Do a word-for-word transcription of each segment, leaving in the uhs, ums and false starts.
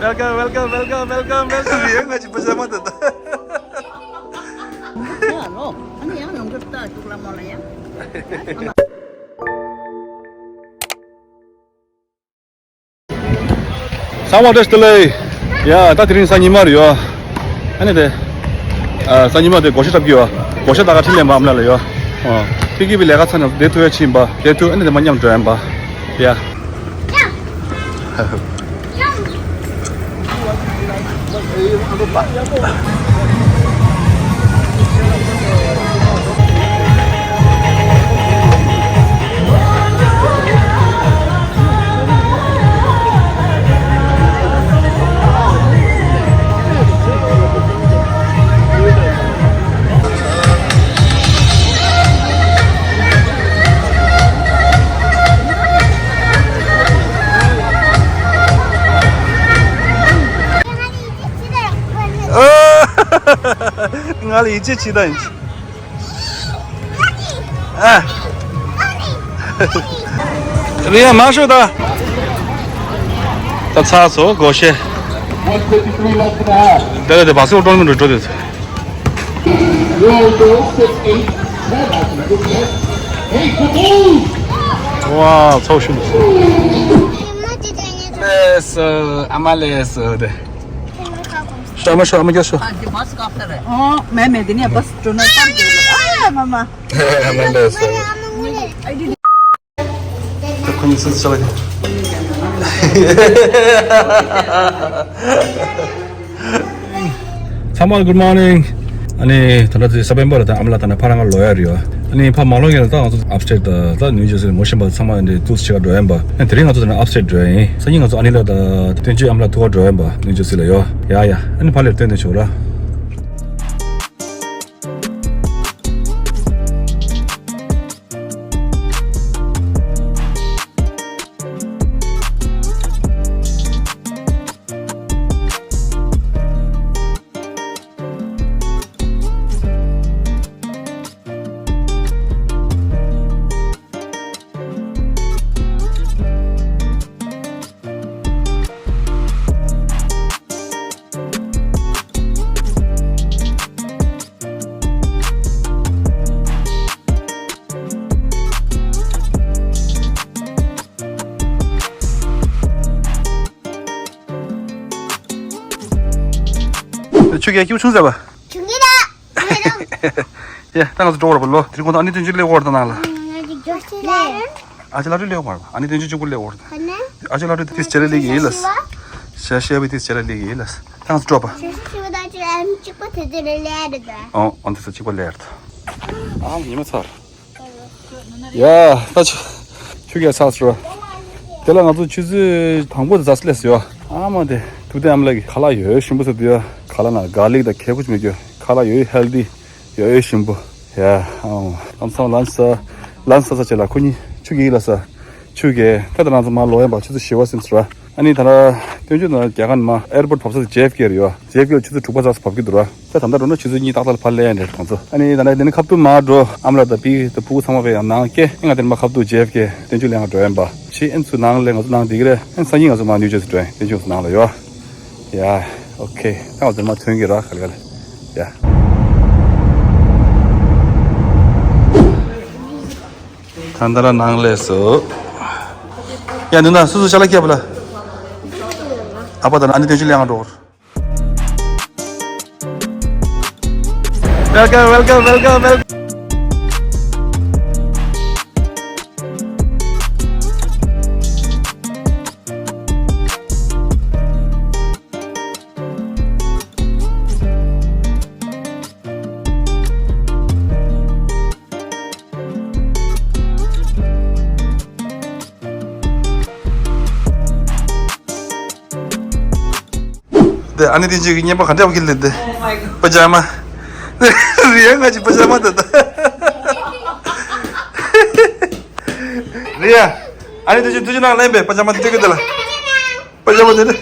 Welcome, welcome, welcome, welcome, welcome. ཡང་ང་ཅི་པ་ཤ་མ་ད་ད། ཡ་ལོ། ཨ་ནི་ཡང་ལོང་གི་ད་ཅུག་ལ་མོ་ལ་ཡ། ཚང་མ་བཀྲ་ཤིས་བདེ་ལེགས། ཡ་ད་དེ་རིང་གཟའ་ཉི་མ་རེད་ཡོ། ཨ་ནི་དེ། ཨ་གཟའ་ཉི་མ་དེ་སྒོར་གཞས་འཁྲབ་ཀྱི་ཡོ། སྒོར་གཞས་ད་ག་འཁྲིད་ལེན་པ་ཨ་མ་ལགས་ལ་ཡོ། ཨོ། ཏི་ཀི་བི་ལས་ཀ་ཚར་ནས་བསྡད་ཐུབ་ཡ་ཕྱིན་པ་བསྡད་ཐུབ། ཨ་ནི་དེ་མ་མཉམ་འགྲོ་ཡ་ཡིན་པ། ཡ། ང་ལ་ཡིད་ཆེས་བྱེད་ད་ཡིན། ཨ། རེད་ཡ་མ་ཤོད་ད། ད་ཚར་སོང་སྒོར་གཞས། ད་ལྟ་དེ་བ་སོ་ཀྲོན་མི་འགྲོ་འགྲོ་དེ། ཝ་ཚོགས་ཞུ། ལེས་སོ་ཨ་མ་ལེས་སོ་དེ། ཤོ་ཨ་མ་ཤོ་ཨ་མ་རྒྱོ་ཤོ། ཨ་འདི་བ་སོ་ཀ་ཏ་རེད། ཨོ་མེ་མེ་དེ་ནས་བ་སོ་འགྲོ་ན་ཀ་འདི་ཨ་མ་མ། ཨ་མ་ལེས་སོ། ཁོ་གཉིས་སུ་ཆགས་ཀྱི། ཚང་མ་good morning། ཨ་ནི་ད་ལྟ་དེ་ས་པན་པ་ལ་དང་ཨ་མ་ལགས་ད་ནི་ཕ་ར་ང་ལོ་ཡ་རེད་ཡོ། ཨ་ནི་ཕ་མ་ལོ་ཡ་ལ་ད་ང་ཚོ་upstate་ད་ད་ནིའུ་ཇར་སི་ལ་ངོ་ཤེས་པ་ཚང་མ་འདི་ཏུས་ཆེ་ག་འགྲོ་ཡ་ཡིན་པ། ཨ་ནི་དེ་རིང་ང་ཚོ་ད་ནི་upstate་འགྲོ་ཡ་ཡིན། སང་ཉིན་ང་ཚོ་ཨ་ནི་ལགས་ད་བསྟན་ཆོས་ཨ་མ་ལགས་ཐུག་ག་འགྲོ་ཡ་ཡིན་པ་ནིའུ་ཇར་སི་ལ་ཡོ། ཡ་ཡ་ཨ་ནི་ཕ་ལེར་བསྟན་ནས་ཆོག་ར། ཆུ་རྐྱལ་སྐྱིད་པོ་བྱུང་ཟེར་བ། བྱུང་གི་རེད། ཡ་ད་ང་ཚོ་འགྲོ་བར་བ་ལོ། དེ་ཁོང་ཚོ་ཨ་ནི་བསྟན་ཆོས་སླེབས་འོར་ད་ནང་ལ། ཨ་ཅེ་ལགས་དུ་སླེབས་འོར་བ། ཨ་ནི་བསྟན་ཆོས་གཅིག་པུ་སླེབས་འོར་ད། ཨ་ཅེ་ལགས་དུ་དེ་སྤྱི་ལ་སླེབས་ཀྱི་ཡིན་ལ། ཤ་ཤེ་བི་དེ་སྤྱི་ལ་སླེབས་ཀྱི་ཡིན་ལ། ད་ང་ཚོ་འགྲོ་བ། ཤ་ཤེ་བི་ད་ཅི་ཨ་ནི་གཅིག་པ་དེ་དེ་ལ་སླེབས་རེད་ད། ཨོ་ཨ་ནི་དེ་ཚོ་གཅིག་པ་སླེབས་རེད་ད། ཨ་ཉི་མ་ཚར། ཡ་ད་ཆུ་ཆུ་རྐྱལ་ཚར་སོང་། དེ་ལ་ང་ཚོ་ཆུ་ཚོད་དང་པོ་དེ་ཚར་སླེབས་སོང་ཡ། ཨ་མ་དེ་ཐུབ་བསྟན་ཨ་མ་ལགས་ཀྱིས་ཁ་ལག་ཡོད་ཞིམ་པོ་བཟོས་འདུག་ཡ། ཁ་ལག་ནང་གར་ལིག་དང་གད་ཁུ་ཅིག་མེད་རྒྱུ། ཁ་ལག་ཡོད་ཧེལ་ཐི་ཡོད་ཞིམ་པོ། ཡ་ཨ་མ་ལམ་སང་ལན་ཆ་ལན་ཆ་ས་ཆེ་ལ་ཁོ་གཉིས་ཆུ་རྐྱལ་ལ་ས། ཆུ་རྐྱལ་ད་ལྟ་ང་ཚོ་མར་ལོག་ཡིན་པ་ཆུ་ཚོད་བཞི་པ་ཟིན་སོང་ར། ཨ་ནི་ད་ལྟ་སྟོན་ཆུ་ནང་རྒྱ་གར་ནས་མར་ཨེར་པོར་ཊི་བབས་ས་ཇེ་ཨེཕ་ཀེ་རེད་ཡ། ཇེ་ཨེཕ་ཀེ་ལ་ཆུ་ཚོད་དྲུག་པ་ཙམ་བབས་ཀྱི་འདུག་ར། ད་ད་ལྟ་འགྲོ་ན་ཆུ་ཚོད་གཉིས་ཏག་ཏག་ལ་ཕར་སླེབས་ཡ་འདྲ་ང་ཚོ། ཨ་ནི་ད་ནས་དེ་ནས་ཁ་ཐུག་མར་འགྲོ། ཨ་མ་ལགས་དང་པི་དང་ཕྲུ་གུ་ཚང་མ་ཕེབས་ཡ་ནང་སྐྱེལ། ཨེ་ང་དེ་ནས་མར་ཁ་ཐུག་ཇེ་ཨེཕ་ཀེ་སྟོན་ཆུ་ལེན་ག་འགྲོ་ཡ་ཡིན་པ། ཕྱི་ཨེ་ཚུར་ནང་ལ་ང་ཚོ་ནང་བསྡད་ཀྱི་རེད། ཨེ་སང་ཉིན་ང་ཚོ་མར་ནིའུ་ཇར་སི་འགྲོ་ཡ་ཡིན། སྟོན་ཆུ་ང་ཚོ་ནང་ལ་ཡོད། ཡ་ཨོ་ཁེ། ད་ང་ཚོ་མར་ཐོན་གྱི་ར་ག་ལེ་ག་ལེ། ཡ། ད་ད་ར་ནང་ལས་སོ། ཡ་འདི་ན་སུ་སུ་ཤ་ལ་སྐྱེ་བ་ལ། ཨ་ཕ་དང་ཨ་ནེ་སྟོན་ཆུ་ལེན་ག་འགྲོ། Welcome, welcome, welcome, welcome. དེ་ཨ་ནེ་དེ་ཅིག་གི་བརྙན་པར་ག་འདྲ་བ་གི་ལེ་དེ། པ་ཇ་མ། རེད་ཡ་ང་ཅི་པ་ཇ་མ་དེ་ད། རེད་ཡ། ཨ་ནེ་དེ་ཅིག་དུ་ཅི་ནང་ལེན་པས་པ་ཇ་མ་དེ་དེ་གི་དེ་ལ། པ་ཇ་མ་དེ་ནི།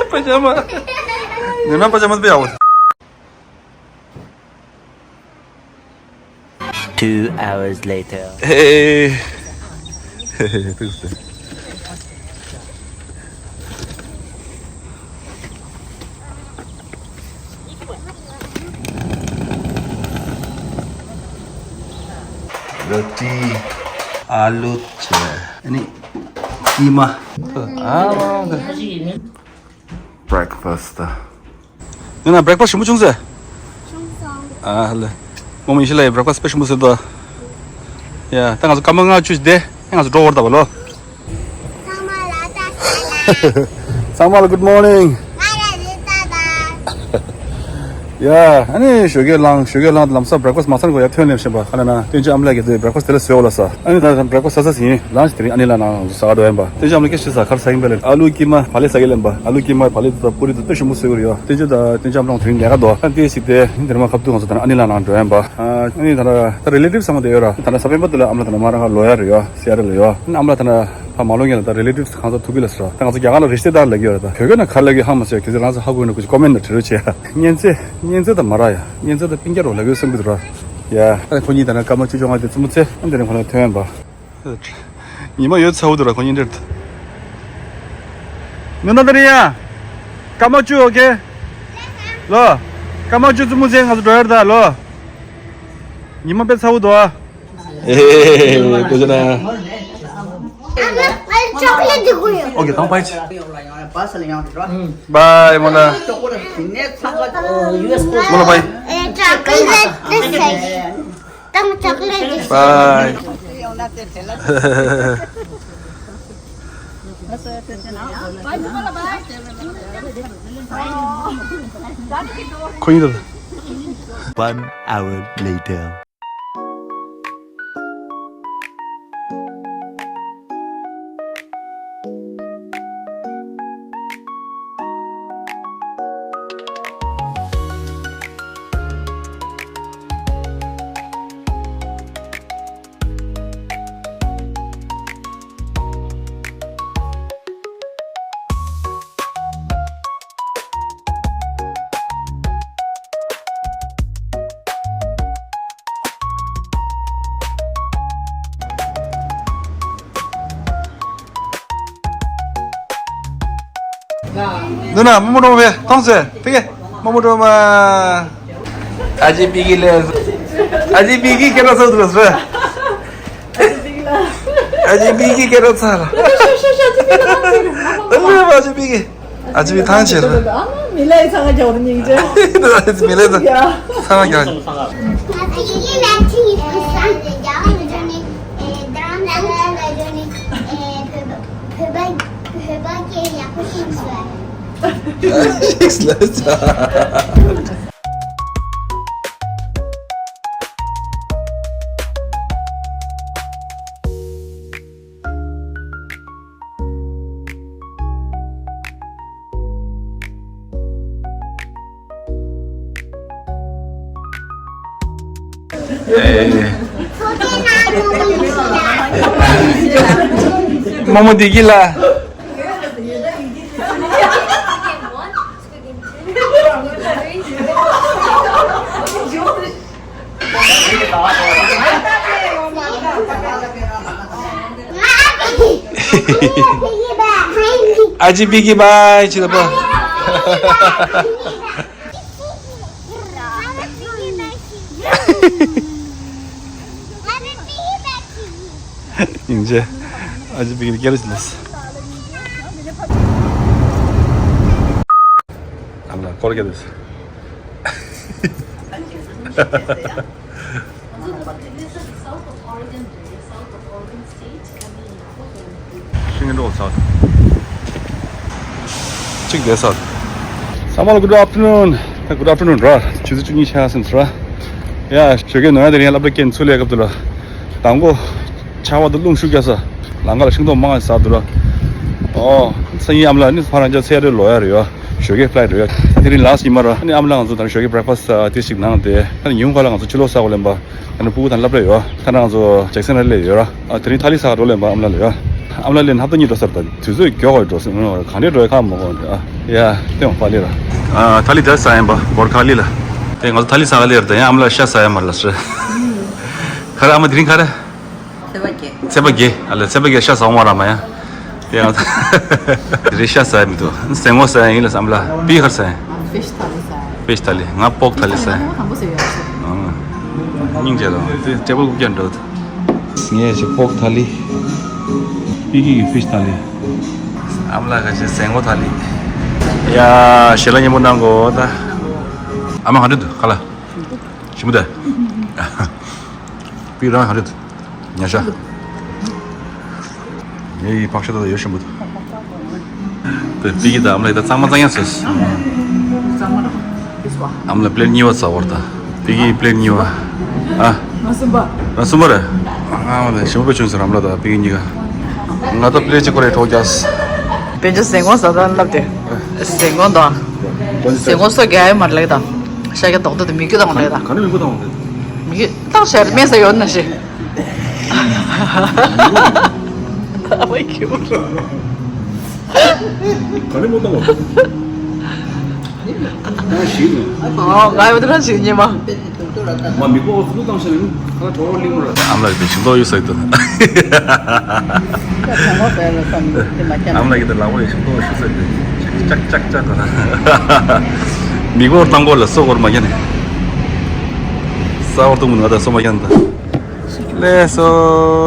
པ་ཇ་མ། ནི་ན་པ་ཇ་མ་དེ་པ་ཡ་འོ། Two hours later. Hey. Hey, hey, hey, hey, hey. ཊི། ཨ་ལུ་བྱས། ཨ་ནི་ཀི་མ། ཨ་མ་འདི། བྷི་རེག་ཕ་སི་ཊི་ད། ཡིན་ན་བྷི་རེག་ཕ་སི་ཊི་ཞིམ་པོ་བྱུང་ཟེར། བྱུང་སོང་། ཨ་ལེ། རྨོ་མོ་ཡེ་ཤེས་ལགས་ཡིས་བྷི་རེག་ཕ་སི་ཊི་དཔེ་ཞིམ་པོ་བཟོས་འདུག་ཡ། ད་ང་ཚོ་སྐར་མ་ལྔ་བཅུ་བསྡད། ང་ཚོ་འགྲོ་བར་ད་བ་ལོ། ཚང་མ་ལ་ད་ས་ལ། ཚང་མ་ལ་good morning། ང་ལ་རེ་ད་ད། ཡ། ཨ་ནི་ཞོགས་ཀས་ལངས། ཞོགས་ཀས་ལངས་ལམ་སང་བྷི་རེག་ཕ་སི་ཊི་མ་ཚར་གོ་ཡ་ཐོན་སླེབས་བཞིན་པ། ཁ་ལ་ན་སྟོན་ཆུ་ཨ་མ་ལགས་ཀྱིས་དེ་བྷི་རེག་ཕ་སི་ཊི་དེ་ལ་བཟོས་འོ་ལ་ས། ཨ་ནི་ད་བྷི་རེག་ཕ་སི་ཊི་ཟ་ས་ཟིན། ལན་ཆི་དེ་རིང་ཨ་ནི་ལགས་ནང་ཟ་ག་འགྲོ་ཡིན་པ། སྟོན་ཆུ་ཨ་མ་ལགས་སྐད་ཆ་ཟ་གར་ཟ་ཡིན་པ་ལས། ཨ་ལུ་ཀི་མ་བག་ལེབ་ཟ་གི་ལེན་པ། ཨ་ལུ་ཀི་མ་བག་ལེབ་དེ་ད་པུ་རི་དེ་དཔེ་ཞིམ་པོ་བཟོས་གི་རེད་ཡ། སྟོན་ཆུ་ད་སྟོན་ཆུ་ཨ་མ་ལགས་དེ་རིང་ཉལ་ག་འདུག་ཨ་ནི་དེ་ཞིག་དེ་དེ་རིང་མ་ཁ་ཐུག་ང་ཚོ་ད་ཨ་ནི་ལགས་ནང་འགྲོ་ཡིན་པ། ཨ་ནི་ད་ད་རི་ལེ་ཊིབ་ཚང་མ་དེ་ཡོད་ར། ད་ད་ས་པན་པ་དེ་ལ་ཨ་མ་ལགས་ད་ན་མ་རང་ཁ་ལོ་ཡ་རེད་ཡ། སི་ཨེ་ཊལ་ལ་ཡོད། ཨ་ནི་ཨ་མ་ལགས་ད་ན་ཕ་མ་ལོ་ངན་ལ་ད་རི་ལེ་ཊིབ་གང་ཚ་ཐུག་གི་ལ་ཟེར་ར། ད་ང་ཚོ་རྒྱ་གར་ལ་རི་ཤི་ཏེ་དར་ལབ་ཀྱི་ཡོད་ར། ད་བོད་སྐད་ནང་ག་རེ་ལབ་ཀྱི་ཧ་མ་ཟེར། གལ་སྲིད་རང་ཚོ་ཧ་གོ་ཡོད་ན་ཀུ་ཅི་ཀོ་མེན་ཊི་ནང་བྲིས་རོགས་བྱེད་ཡ། གཉན་ཚད། གཉན་ཚད་ད་མ་ར་ཡ། གཉན་ཚད་ད་པིན་རྒྱ་རོ་ལབ་ཀྱི་ཡོད་བསམ་གྱི་འདུག་ར། ཡ། ཨ་ཁོ་གཉིས་ད་ན་སྐར་མ་བཅུ་བཅོ་ལྔ་དེ་རྩེད་མོ་རྩེ། ཨ་འདི་ནས་ཁོ་ན་ཐོན་པ། ཉི་མ་ཡོད་ཚ་བོ་འདུག་ར་ཁོ་གཉིས་འདིར། ནུ་ན་ད་རེ་ཡ། སྐར་མ་བཅུ། ཨོ་ཁེ། ལོ། སྐར་མ་བཅུ་རྩེད་མོ་རྩེ། ང་ཚོ་འགྲོ་ཡར་ད་ལོ། ཉི་མ་དཔེ་ཚ་བོ་འདུག་ཨ། ཨེ་ཀོ་ཇ་ན། ཨ་མ་ཨ་ཅོག་ལེ་ཊི་དགོས་ཡོད། ཨོ་ཁེ། ཐང་པའི་ཆ། བའི་མོ་ན། མོ་ན་བའི། ཨེ་ཅོག་ལེ་ཊི་དེ་ཟེར། ད་ཅོག་ལེ་ཊི་དེ་བའི། ཁོ་ཡིན་ད། One hour later. ནུ་ན་མོ་མོ་འགྲོ་བས་ཐོང་ཟེར་ཕི་གེ། མོ་མོ་འགྲོ་མ། ཨ་ཅེ་པི་གི་ལས། ཨ་ཅེ་པི་གི་ཁྱེད་རང་ཚོ་འདུག་ཟེར། ཨ་ཅེ་པི་གི་ཁྱེད་རང་ཚོ་ལ། ཨ་ཅེ་པི་གི། ཨ་ཅེ་པི་ཐང་ཆད་རེད། མི་ལ་ཡི་ཚང་ག་རྒྱག་རུ་སྙིང་རྗེ། མི་ལ་ཡི་ཚང་ག་རྒྱག་རྨོ་མོ་བདེ་སྐྱིད་ལ། ཨ་ཅེ་པི་གི་བྷའི་ཅི་ལ་པ། སྙིང་རྗེ། ཨ་ཅེ་པི་གི་སྐད་རེད་ལས། ཨ་ལ་སྐོར་རྒྱག་དུས། ཤིང་འགྲོ་ཚར། གཅིག་བསྡད་ཚར། ཚང་མ་ལ་good afternoon། good afternoon ར། ཆུ་ཚོད་བཅུ་གཉིས་ཆགས་ཟིན་ཚར། ཡ། ཞོགས་ཀས་ནང་ཡ་དེ་རིང་ཡ་སློབ་གྲྭ་སྐྱེལ་ཚུར་སླེབས་སྐབས་དུ་ལ། དང་པོ། ཆར་པ་དང་རླུང་ཤུགས་རྒྱག་ས། ལམ་ཁ་ལ་ཤིང་ཏོག་མང་ང་ཟག་འདུག་ར། ཨོ། སང་ཉིན་ཨ་མ་ལགས་ནི་ཕ་རང་ཅག་ཚེ་རེ་ལོ་ཡ་རེད་ཡ། ཞོགས་ཀས་ཕ་ལའི་ཊི་རེད་ཡ། དེ་རིང་ལ་སི་ཉི་མ་ར། ཨ་ནི་ཨ་མ་ལགས་ང་ཚོ་ད་ཞོགས་ཀས་བྷི་རེག་ཕ་སི་ཊི་དེ་ཞིག་གནང་སྟེ། ཨ་ནི་ཉིན་གུང་ཁ་ལ་ང་ཚོ་ཕྱི་ལོགས་ཟ་དགོས་ལེན་པ། ཨ་ནི་ཕྲུ་གུ་དང་སློབ་གྲྭ་ཡོད། ད་ནང་ང་ཚོ་ཇེག་སན་ལ་སླེབས་ཡོད་ར། ཨ་དེ་རིང་ཐ་ལི་ཟ་ག་འགྲོ་ལེན་པ་ཨ་མ་ལགས་ལ་ཡ། ཨ་མ་ལགས་སླེབས་ནས་ཧབ་ཏ་གཉིས་འགྲོ་ས་རེད། ད་དུས་ཚོད་མགྱོགས་པར་འགྲོ་སོང་། གང་འདྲས་འགྲོ་ཡ་ཁག་མ་གོ་འདྲ། ཨ་ཡ་ལྟེ་བ་ཕ་ལི་ར། ཨ་ཐ་ལི་ད་ཟ་ཡིན་པ་སྒོར་ཁ་ལི་ལ། དེ་ང་ཚོ་ཐ་ལི་ཟ་ག་སླེབས་ར། ད་ཡང་ཨ་མ་ལགས་ཤ་ཟ་ཡ་མ་རེད་ལ་ཟེར། ག་རེ་ཨ་མ་དེ་རིང་ག་རེ། ཚེས་པ་བརྒྱད། ཚེས་པ་བརྒྱད། ཨ་ལ་ཚེས་པ་བརྒྱད་ཤ་ཟ་འོང་བ་ར་མ་ཡ། དེ་ཡང་དེ་རིང་ཤ་ཟ་ཡ་མི་འདུག་སེན་མོ་ཟ་ཡ་ཡིན་ལ་བསམ་ལ། པི་ཧར་ཟ་ཡ། ཕིཤ་ཐ་ལི་ཟ་ཡ། ཕིཤ་ཐ་ལི། ང་པོག་ཐ་ལི་ཟ་ཡ། ང་དང་པོ་ཟ་ཡ། ཨང་། སྙིང་རྗེ་ལ་དེ་ཊེ་བལ་ཀུག་ཀྱང་འགྲོ་ཐུབ། ངས་ཅིག་པོག་ཐ་ལི། པི་ཀི་གི་ཕིཤ་ཐ་ལི། ཨ་མ་ལགས་ཀྱིས་ཟས་སྔོ་ཐ་ལི། ཡ། ཞལ་ལག་མཉེས་པོ་གནང་གོ་ད། ཨ་མ་ག་འདྲ་འདུག་ག་ལ། ཞིམ་པོ་དེ། པི་རང་ག་འདྲ་འདུག་ཉ་ཤ། ངའི་ཕག་ཤ་ད་ཡོད་ཞིམ་པོ་འདུག་པི་ཀི་དང་ཨ་མ་ལགས་ད་གཙང་མ་གཙང་ཡག་བཟོས། ཨ་མ་ལགས་པླེཊ་གཉིས་པ་ཟ་བར་ད། པི་ཀི་པླེཊ་གཉིས་པ། ཨ། ང་གསུམ་པ། ང་གསུམ་པ་རེད། ཨ་མ་ལགས་ཞིམ་པོ་བྱུང་ཟེར། ཨ་མ་ལགས་དང་པི་ཀི་གཉིས་ཀ་ང་ད་པླེཊ་གཅིག་ཁོ་རེ་ཐོག་རྒྱག་དཔེ་ཆ་ཟས་སྔོ་ཟ་ད་ལབ་དེ། ཟས་སྔོ་དང་། ཟས་སྔོ་སོ་རྒྱག་ཡ་མ་རེད་ལབ་དང་། ཤ་རྒྱག་རྡོག་རྡོག་དེ་མི་རྒྱུ་དང་རེད་ད། ག་ནས་མི་རྒྱུ་དང་རེད། མི་རྒྱུ་བཏང་བྱས་རེད་སྨན་ཟ་ཡོད་ན་ཞེ། ཨ་མ་ཁྱོད། ག་ནས་མོ་བཏང་བ། ཨ་ཞིག་ནས། ཨོ་ང་ཡོད་དུས་རང་ཞིག་ཉེ་མ། མ་མི་གོ་བ་ཁུ་བཏང་ཤ་ནས་ཁ་གྲོ་བོ་ལིང་ར། ཨ་མ་ལགས་དེ་ཞིམ་མདོག་ཡོད་ས་ཡོད་དོ། ཨ་མ་ལགས་ཀྱིས་དེ་ལག་པ་ཡོད་ཞིམ་མདོག་ཞུ་ས་དེ་ཅག་ཅག་ཅག་གོ་ན། མི་གོ་བཏང་གོ་ལ་སོ་གོར་མ་ཁྱེར་ནས། ས་བར་གཏོང་མི་ང་ད་སོ་མ་ཁྱེར་ནས་ད། ལགས་སོ།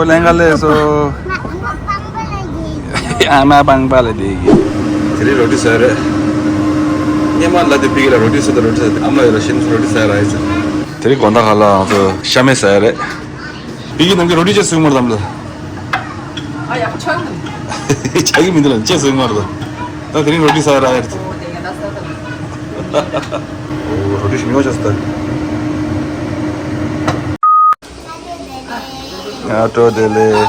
ལན་ག་ལགས་སོ། ཨ་མ་སྤང་པ་ལ་བསྡད་ཀྱི། དེ་རིང་རོ་ཊི་ཟ་ཡ་རེད། སྔོན་མ་ལ་དེ་པི་ཀི་ལ་རོ་ཊི་ཟ་ད་རོ་ཊི་ཟ་དེ་ཨ་མ་ལགས་ལ་ཤིན་རོ་ཊི་ཟ་ཡ་ར་ཡིན་ཟེར། དེ་རིང་དགོང་དག་ཁ་ལ་ང་ཚོ་ཤ་མེད་ཟ་ཡ་རེད། པི་ཀི་ནམ་གྱི་རོ་ཊི་ཅེས་གསུང་མར་དམ་ལ། ཨ་ཡག་པོ་ཆགས་འདུག་ཆགས་ཀྱི་མི་འདུག་ལ་ཅེས་གསུང་མར་དམ། ད་དེ་རིང་རོ་ཊི་ཟ་ཡ་ར་ཡ་རེད། ཨོ་རོ་ཊི་ཞིམ་ཡོད་ཅེས་ཟེར། ཡ་སྤྲོ་བདེ་ལེགས།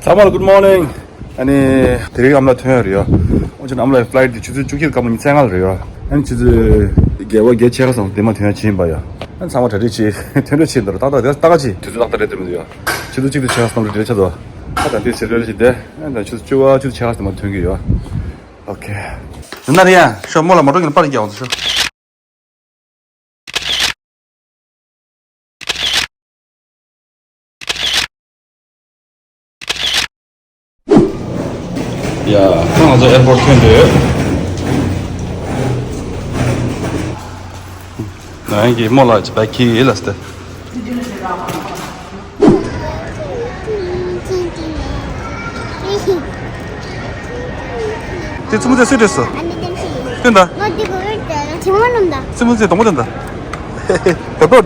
ཚང་མ་ལ་good morning། ཨ་ནི་དེ་རིང་ཨ་མ་ལགས་ཐོན་ཡོད་རེད་ཡ། འོན་ཀྱང་ཨ་མ་ལགས་ཀྱི་ཕ་ལའི་ཊི་དེ་ཆུ་ཚོད་བཅུ་གཅིག་སྐར་མ་ཉི་ཤུ་རྩ་ལྔ་ལ་རེད་ཡ། ཨ་ནི་ཆུ་ཚོད་བརྒྱད་པ་བརྒྱད་ཕྱེད་ཀ་ཙམ་བདེ་མ་ཐོན་ཡ་བྱེད་ཡིན་པ་ཡ། ཨ་ནི་ཚང་མ་གྲ་སྒྲིག་བྱེད་ཐོན་འགྲོ་བྱེད་འདི་རུ་ཏག་ཏག་དེ་ཏག་ཏག་ཅིག་དུས་ཚོད་ཏག་ཏག་རེད་དེ་མི་འདུག་ཡ། ཆུ་ཚོད་གཅིག་དང་ཕྱེད་ཀ་ཙམ་རེ་འགྲེལ་ཆ་དོ། ཨ་ད་དེ་ཕྱིར་རེ་ཞིག་བསྡད། ཨ་ད་ཆུ་ཚོད་བཅུ་པ་ཆུ་ཚོད་ཕྱེད་ཀ་ཙམ་མ་ཐོན་གི་ཡོད། ཨོ་ཁེ། འདི་ན་རེད་ཡ། ཤོག་མོ་ལ་མ་འགྲོ་གི་ན་པར་རྒྱག་འོང་ཤོག་ཡ། ང་ཚོ་ཨེར་པོར་ཐོན་འདོད། ང་ཡང་གི་མོ་ལ་ཅི་བ་ཁྱི་ལ་སྟེ། དེ་ཙི་མོ་ཚེ་སུས་སྤྲད་སོང་། སྟོན་ད། ཙི་མོ་ཚེ་དང་པོ་སྟོན་ད། བོད་པོ།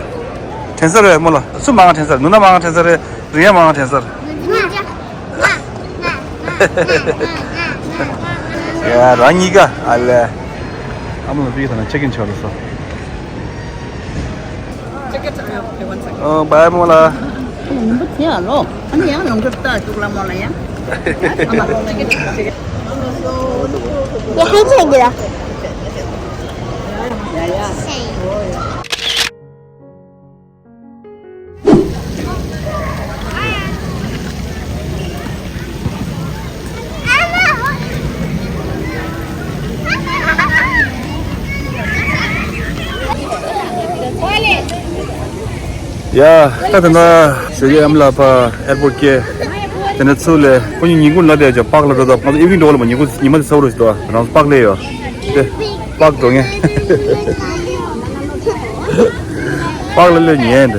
དྲན་ས་རེད་མོ་ལ། སུ་མང་དྲན་ས་རེད། ནུ་ན་མང་དྲན་ས་རེད། རི་ཡ་མང་དྲན་ས་རེད། ཡ་རང་གཉིས་ཀ་ཨ་ལས། ཨ་མ་ལ་བི་ཐ་ན་ཅེག་ཨིན་ཆགས་རེད་སོ། ཨོ་བའི་མོ་ལ། ཉིན་པོ་དེ་ཡང་ལོ། ཨ་ནི་ཡང་ཡོང་གི་ལྟ་ཅུག་ལ་མོ་ལ་ཡང་། ཡ་ཧེ་ཆེ་གི་ལ། ཡ། ད་ད་ལྟ་ཞོགས་ཀས་ཨ་མ་ལགས་ཕར་ཨེར་པོར་ཊི་སྐྱེལ། དེ་ནས་ཚུར་ལ་ཁོ་གཉིས་ཉིན་གུང་ལ་དེ་ཅག་པགས་ལ་འགྲོ་ད། ང་ཚོ་ཨི་ཝི་ནིང་འགྲོ་བ་ལ་མ་ཉིན་གུང་ཉི་མ་དེ་ཚ་བོ་རུ་ཞིག་འདུག་རང་ཚོ་པགས་ལས་ཡོད། དེ་པགས་འགྲོ་ངེས། པགས་ལ་ལས་ཉན་དེ།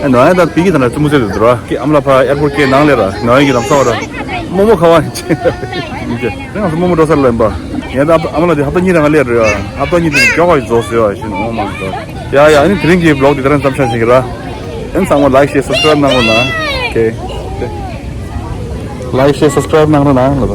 ཨ་ནང་ཡང་ད་བི་ཀི་ད་ན་ཙི་མོ་ཚེ་དུ་འགྲོ་ར། ཨ་མ་ལགས་ཕར་ཨེར་པོར་ཊི་སྐྱེལ་ནང་ལས་ར་ནང་ཡིན་གྱི་ལམ་སང་བ་ར། རྨོ་མོ་ཁ་བ་ཡིན་ཅེ། ང་ཚོ་རྨོ་མོ་འགྲོ་ས་ལ་ཡིན་པ། ཡང་ད་ཨ་མ་ལགས་དེ་ཧབ་ཏ་གཉིས་རང་ལས་རེད་ཡ། ཧབ་ཏ་གཉིས་དེ་མགྱོགས་པ་ཡི་རྫོགས་ཟེར་བ་ཞིག་ནོ་མ་རེད། ཡ་ཡ། ཨ་ནི་དེ་རིང་གི་བི་ལོག་འདི་ག་རང་མཚམས་ཆ་ཞིག་ར། ཨ་ནི་ཚང་མ་ལའིཀ་ཤེར་སབ་སི་ཀ་རེབ་གནང་རོགས་གནང་། ཨོ་ཁེ། ལའིཀ་ཤེར་སབ་སི་ཀ་རེབ་གནང་རོགས་གནང་ལབ།